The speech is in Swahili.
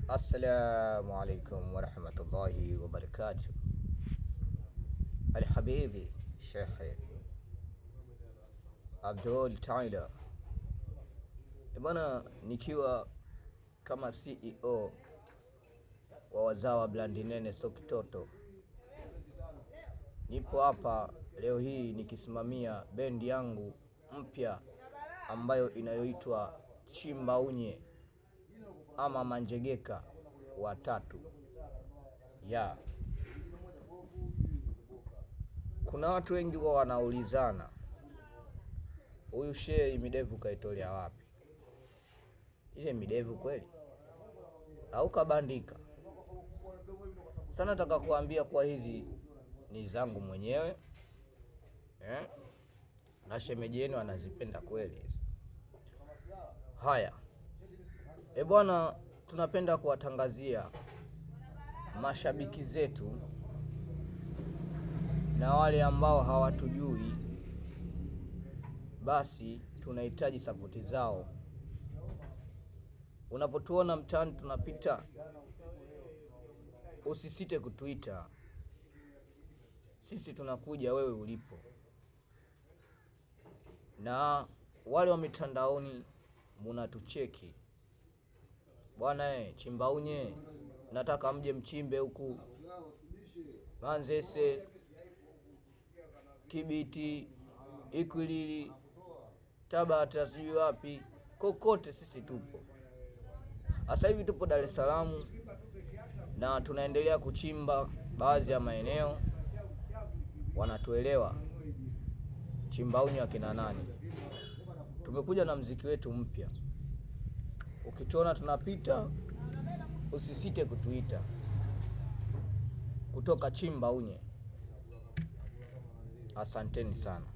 Assalamu alaikum warahmatullahi wabarakatuh. Alhabibi Shekhe Abdul Tyler bwana, nikiwa kama CEO wa wazawa Blandi Nene Sokitoto, nipo hapa leo hii nikisimamia bendi yangu mpya ambayo inayoitwa Chimba Unye ama Manjegeka watatu ya. Kuna watu wengi huwa wanaulizana huyu shehe midevu kaitolea wapi? Ile midevu kweli au kabandika? Sana nataka kuambia kuwa hizi ni zangu mwenyewe eh? Na shemeji yenu anazipenda kweli hizi. Haya e bwana, tunapenda kuwatangazia mashabiki zetu na wale ambao hawatujui, basi tunahitaji sapoti zao. Unapotuona mtaani tunapita, usisite kutuita, sisi tunakuja wewe ulipo. Na wale wa mitandaoni munatucheki bwana, Chimbaunye, nataka mje mchimbe huku Manzese, Kibiti, Ikwilili, Tabata, sijui wapi, kokote sisi tupo. Sasa hivi tupo Dar es Salaam na tunaendelea kuchimba baadhi ya maeneo, wanatuelewa Chimbaunye akina nani. Tumekuja na mziki wetu mpya, ukituona tunapita usisite kutuita kutoka Chimbaunye. Asanteni sana.